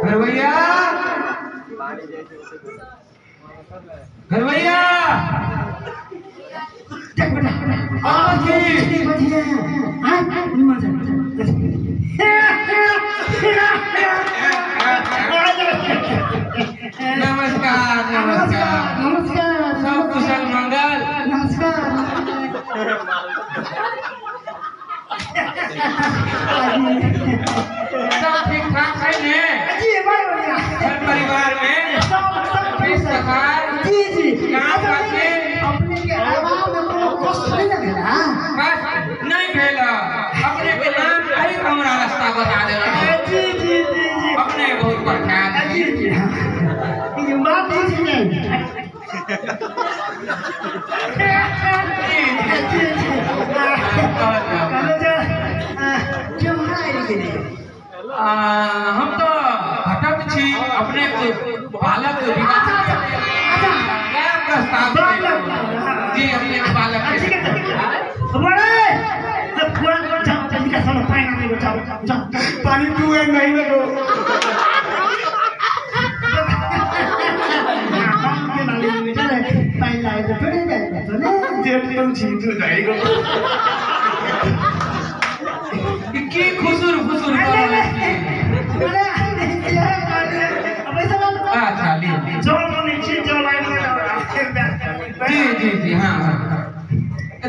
घरवैया, घरवैया, देख बेटा आज की बजिए हां निमन से। नमस्कार नमस्कार नमस्कार, सब कुशल मंगल। नमस्कार। सब ठीक ठाक है ने? जी बड़ बढ़िया। घर परिवार में सब सब प्रकार? जी जी। गाँव के अपने के आवाज में कोनो कष्ट नहीं न भेला? कष्ट नहीं भेला। अपने के नाम कही हमरा रास्ता बता देला। जी जी जी जी। अपने बहुत प्रख्यात। जी जी। ये बात ठीक नहीं। जी जी। हम तो घटक छी अपने बालक विवाह प्रस्ताव जी अपने बालक। पानी पिए नहीं लगो। की खुसुर खुसुर। अच्छा ली जी जी जी। हाँ हाँ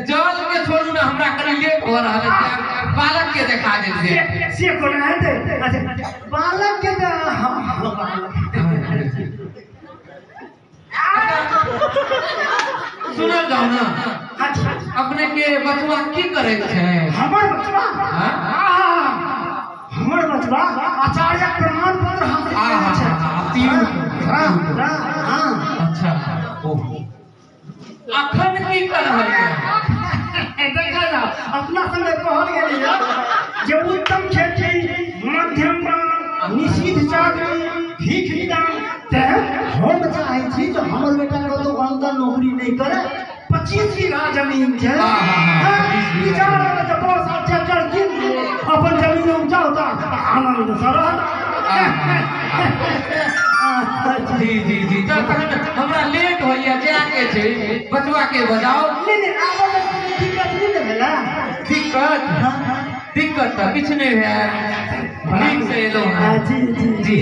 जल के छोड़ू ना, हमरा कनि लेट हो रहल है, बालक के देखा दे। से कोना हेतै? अच्छा बालक के सुनल जाओ ना। अच्छा अपने के बचवा की करै छै? हमर बचवा? हमर बचवा आचार्य प्रमाण पत्र हासिल करै छै। हां। अच्छा ओ अखन की कर रहल छै? देखा ना अपना संगे कहल गेलै जे उत्तम खेती, मध्यम दान, निषिद्ध चाकरी, भीख निदान। ते हम चाहै छी जे हमर बेटा कतौ अंदर नौकरी नहीं करे। 25 बीघा जमीन छै। अपन जमीन उपजाउ तऽ आनंद से रहत। जी जी जी। तखन हमरा लेट होइया, जाके छै, बचवा के बजाओ। नहीं नहीं आबऽ मे कोनो दिक्कत नहीं ने भेला? दिक्कत दिक्कत तऽ किछु नहीं भेल, नीक से एलहुँ हँ। जी जी जी।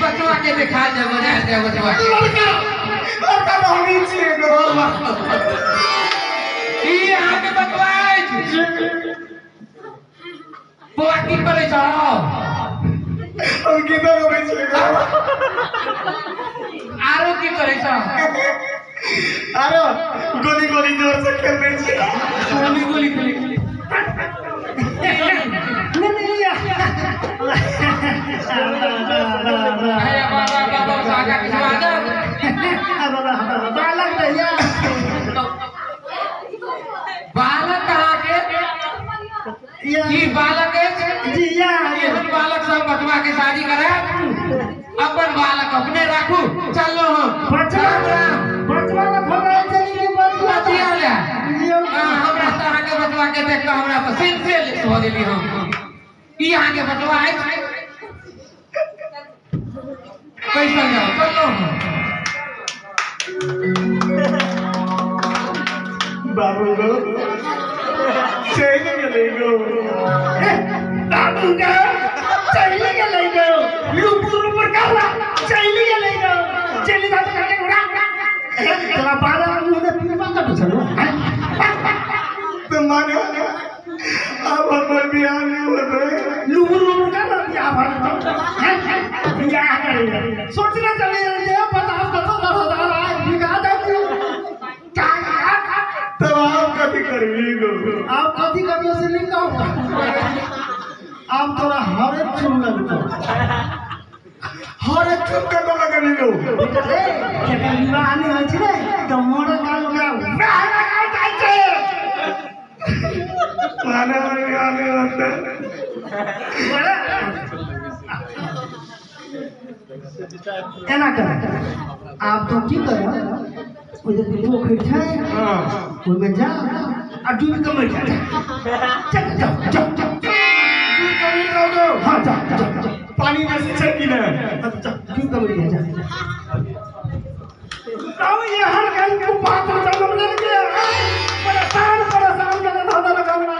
बचवा के देखा जाए, बजा दे बचवा के। लड़का रहनी छियै गो। ई अहाँके बचवा अछि? बौआ की करै छौ? हम गीता गबै छियै गो। आरो की करै छौ? आरो गोली गोली जोर से खेलै छियै। गोली गोली खेलै? नहीं नहीं। अरे बाबा बाबा सागा किछु बाजब? बालक भैया बालक अहाँके ई बालक अछि? जी। एहन बालक सब बचवा के शादी करायब? अपन बालक अपने राखू। चलो हम बचवा बचवा के खोजै चली बचवा ले। हमरा तऽ अहाँके बचवा के देख कऽ हमरा तऽ सेंसेलेस भऽ गेली हम। ई अहाँके बचवा अछि? कैसन जाउ चलो हम। बाबू गो चलि गेलै गो। बाबू गो चलि गेलै गो। लुपुर लुपुर करला चलि गेलै गो। चलि जा तऽ करके उड़ा तोरा बारह मुँह में पीपा कटू छलो। तऽ माने आब हमर बियाह नहि होतै? लुपुर लुपुर करला बियाह भऽ जेतौ। बियाह करै सोचने चली जे 50 70 हजार आइ बिका जाइ। तब आप कथी करबी गो? आप कथी करबी से नहीं कहू। आब तोरा हरेक चुन लगतौ। हरेक चुन कतऽ लगबी गो? जकर विवाह नहि होइ छै ने तऽ मरऽ काल ओकरा वएह लगाओल जाइ छै। माने हमर बियाह नहि होतै? एना कर, आब तो की कर, ओहि जे पोखरि छै ओहिमे जा आ डूबि कऽ मरि जा। चल जाओ जाओ जाओ। डूबि कऽ मरि जाओ गो। हाँ जाओ जाओ। पानि पानी बेसी छै कि नहि की करू जा कहू एहन कहीं कुपात्र जन्म लेलकै परेशान परेशान करे धऽ देलक हमरा।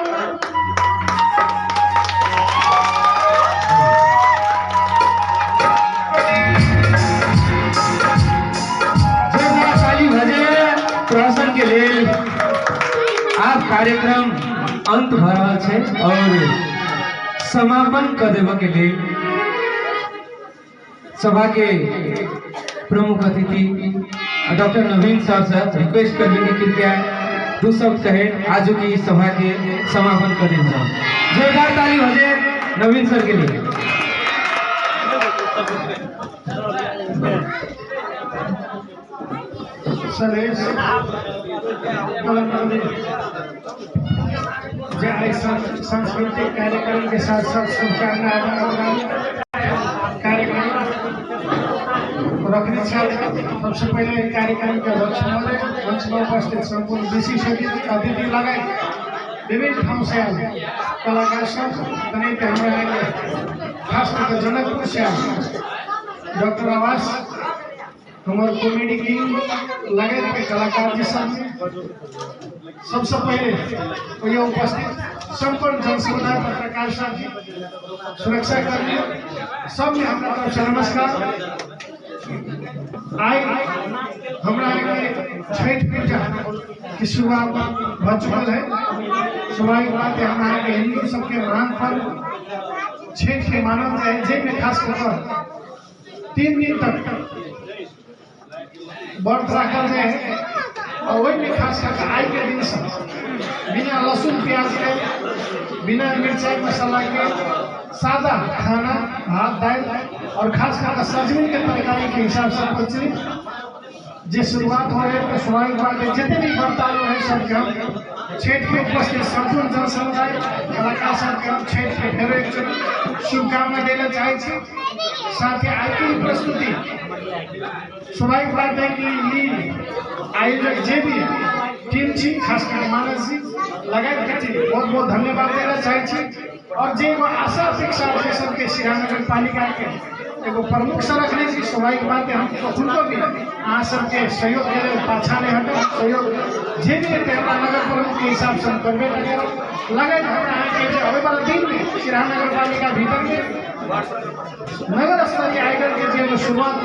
जोरदार ताली भजे प्रहसन के लेल। आब कार्यक्रम अंत भ रहल छै और समापन कर देबऽ के लेल सभा के प्रमुख अतिथि डॉक्टर नवीन सर से रिक्वेस्ट करबे कि कृपया दू शब्द कहे आजू की सभा के समापन कर देल जाओ। जोरदार ताली भजे नवीन सर के लिए। सांस्कृतिक कार्यक्रम के साथ साथ शुभकामना कार्यक्रम रखने छल। सबसे पहले कार्यक्रम के अध्यक्ष महोदय, मंच में उपस्थित सम्पूर्ण विशिष्ट अतिथि लगायत विभिन्न ठाउँ से आयल कलाकार सब, तेनाहिते हमरा खास कऽ जनकपुर से आयल डॉक्टर आवास, हमारे कॉमेडी किंग लगायत के कलाकार जी सब, सबसे पहले ये उपस्थित सम्पूर्ण जनसमुदाय, पत्रकार साथी, सुरक्षाकर्मी सब में हमरा तरफ से नमस्कार। आइ हमरा छठ पूजा के शुरुआत भ चुकल है। स्वाभाविक बात है हमरा के हिंदू सबके महान पर्व छठ के मानल जाए, जाहिमे खास कऽ 3 दिन तक व्रत राखल जाए है और वही खास कर आइ के दिन से बिना लहसुन प्याज के, बिना मिर्चाई मसाला के सादा खाना, भात दाल और खास कर सजमनि के तरकारी के हिसाब से प्रचलित जे शुरुआत हो है। तो स्वाभाविक बात है जितने भी व्रतालु है सबके हम छठ के उपस्थित सम्पूर्ण जन समुदाय कलाकार सबके हम छठ के फेरो एक शुभकामना देना चाहै छी। साथ ही आइ के प्रस्तुति स्वाभाविक बात है कि ई आयोजक जे भी टीम छी, खास कर मानस जी लगायत के टीम, बहुत बहुत धन्यवाद देना चाहै छी। और जे एगो आशा अपेक्षा जे सबके सिरहा नगर पालिका के एगो प्रमुख से रखने छी, स्वाभाविक बात है हम कखनो भी अहाँ सबके सहयोग के लेल पाछा नहीं हटब। सहयोग जे भी हेतै हमरा नगर प्रमुख के हिसाब से हम करबे करब। लगायत हमरा अहाँके जे अबै वाला दिन में सिरहा नगर पालिका भीतर में नगर स्तरीय आयोजन के जे एगो शुरुआत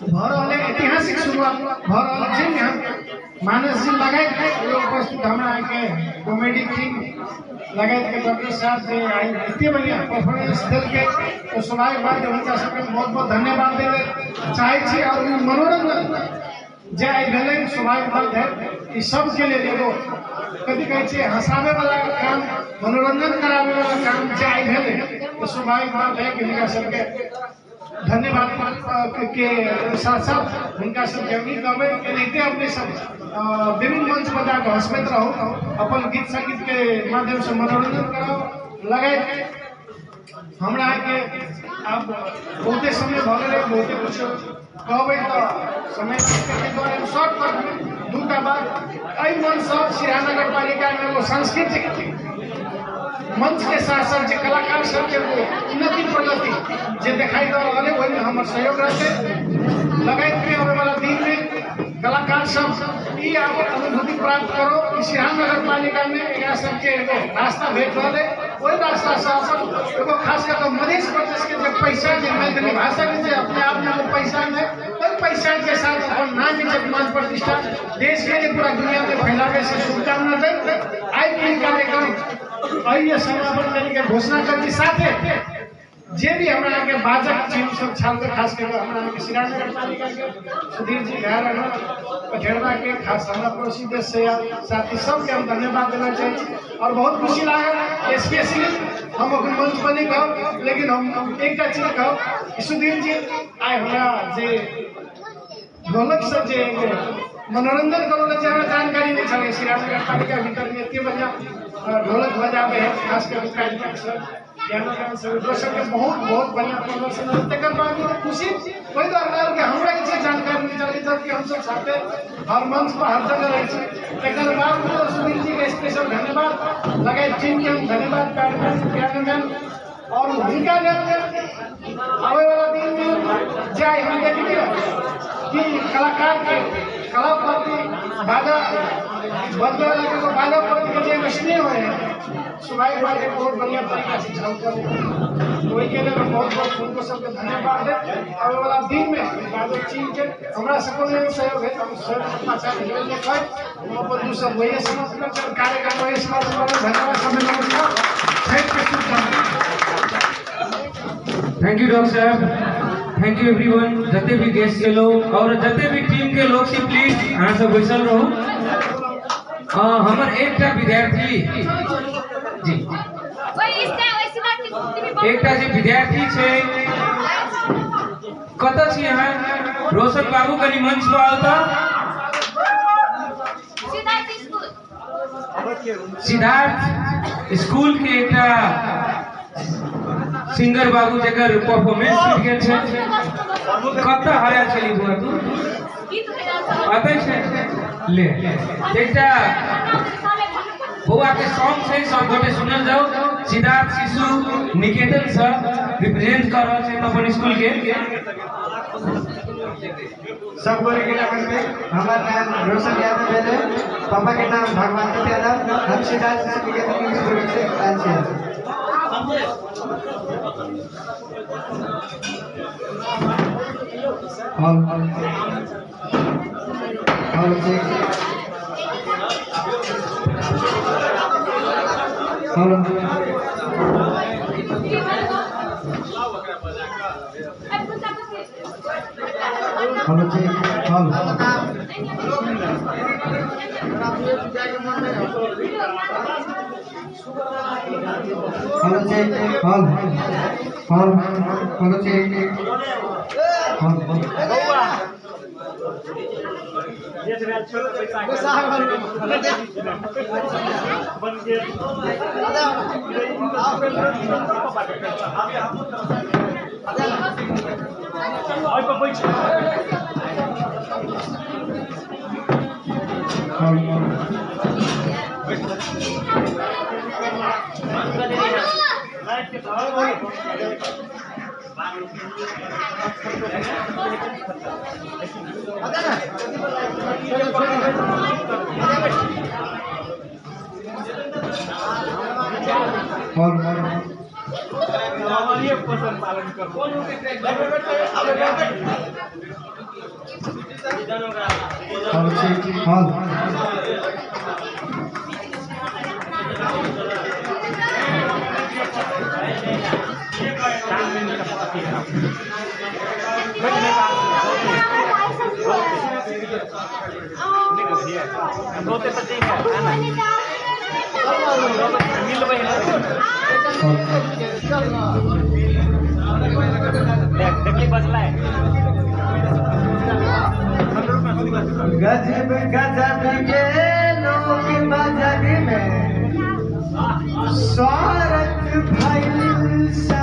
भ रहल है, ऐतिहासिक शुरुआत भ रहल है, जाहिमे हम मानस जी लगायत उपस्थित हमरा अहाँके कॉमेडी किंग लगायत के डॉक्टर साहब जे आइ एते बढ़िया परफॉर्मेंस देलकै, तो स्वाभाविक बात है हुनका सबके बहुत बहुत धन्यवाद देबै चाहै छी। और मनोरंजन जे आइ भेलै स्वाभाविक बात है ई सबके लेल एगो कथी कहै छै हँसाबै वाला काम, मनोरंजन कराबै वाला काम जे आइ भेलै, तो स्वाभाविक बात है कि हुनका सबके धन्यवाद के साथ साथ हुनका सबके हम ई कहबै एनाहिते अपने सब विभिन्न मंच पर जाकर हँसबैत रहू, अपन गीत संगीत के माध्यम से मनोरंजन कराउ। लगायत हमरा अहाँके आब बहुते समय भऽ गेलै, बहुते कुछ कहबै तऽ समय दुआरे शॉर्टकटमे दूटा बात। एहि मंचसँ सिरहा नगर पालिकामे एगो सांस्कृतिक मंच के साथ साथ जे कलाकार सबके उन्नति प्रगति जे देखाई दऽ रहल है ओहिमे हमर सहयोग रहतै। लगायत के आबै वाला दिन में कलाकार सब ई आब अनुभूति प्राप्त करो कि सिरहा नगर पालिका में एकरा सबके एगो रास्ता भेट रहल है, ओहि रास्ता से अपन एगो खास कर मधेश प्रदेश के जे पैसा जे मैथिली भाषा के जे अपने आप में पैसा है, ओहि पैसा के साथ अपन नाम इज्जत मान प्रतिष्ठा देश के पूरा दुनिया में फैलावे से शुभकामना दैत आइ के कार्यक्रम एहि समापन करके घोषणा कर साथे जे भी हमरा के बाजक टीम सब छाल के खास कर हमरा के सिरहा नगर पालिका के सुधीर जी घर पठेरवा के खास हमरा पड़ोसी देश से साथी सबके हम धन्यवाद देना चाहै छी। और बहुत खुशी लागल, स्पेशली हम अपन मंच पर नहीं कहब, लेकिन हम एकटा चीज कहब कि सुधीर जी आइ हमरा जे ढोलक सब जे मनोरंजन करौले जे हमरा जानकारी नहीं छलै सिरहा नगर पालिका भीतर में एते बढ़िया ढोलक बजाबै है, खास कर कार्यक्रम सब पियानो डांस सब के बहुत बहुत बढ़िया प्रदर्शन है। तकर बाद खुशी ओहि दुआरे कि हमरा ई चीज जानकारी नहीं चलै जबकि हम सब साथे हर मंच पर हर जगह रहै छी। तकर बाद सुनील जी के स्पेशल धन्यवाद, लगायत टीम के हम धन्यवाद, पियानो मैन और हुनका लेल आबै वाला दिन में जाय हम देखलियै कि कलाकार के कला प्रति बाजा बजबै वाला के बाजा प्रति के जे स्नेह होइ है सुभाई भाई के बहुत बढ़िया तरीका से झलकल। ओहि के लेल बहुत बहुत हुनको सबके धन्यवाद है। आबै वाला दिन में बाजो चीज के हमरा सबके लेल सहयोग है, हम स्वयं पाछा भेजल देखै हम अपन दू सब वही समाप्त करब कार्यक्रम वही समाप्त करब। धन्यवाद सबके, नमस्कार, छठि के शुभकामना। Thank you doctor साहब, thank you everyone. जते भी गेस्ट के लोग और जते भी टीम के लोग छी प्लीज अहाँ सब बैसल रहू। हमर एकटा विद्यार्थी जी एकटा जे विद्यार्थी छै कतऽ छी अहाँ? रोशन बाबू कनि मंच पर आउ तऽ। सिद्धार्थ स्कूल के एकटा सिंगर बाबू जकर परफॉर्मेंस छूटि गेल छै, कतऽ हरायल छली बौआ तू? अतै छै ले एकटा बौआ के सॉन्ग छै, सब गोटे सुनल जाउ। सिद्धार्थ शिशु निकेतन सर रिप्रेजेंट कर रहल छै अपन स्कूल के। सब गोरे के नमस्ते, हमार नाम रोशन यादव भेलै, पापा के नाम भगवान यादव, हम सिद्धार्थ शिशु निकेतन स्कूल से आयल छियै। Hall hall check hall hall check hall hall check hall hall hall check hall. Hall गजब गजब के लोग बजग में स्वार्थ भइल।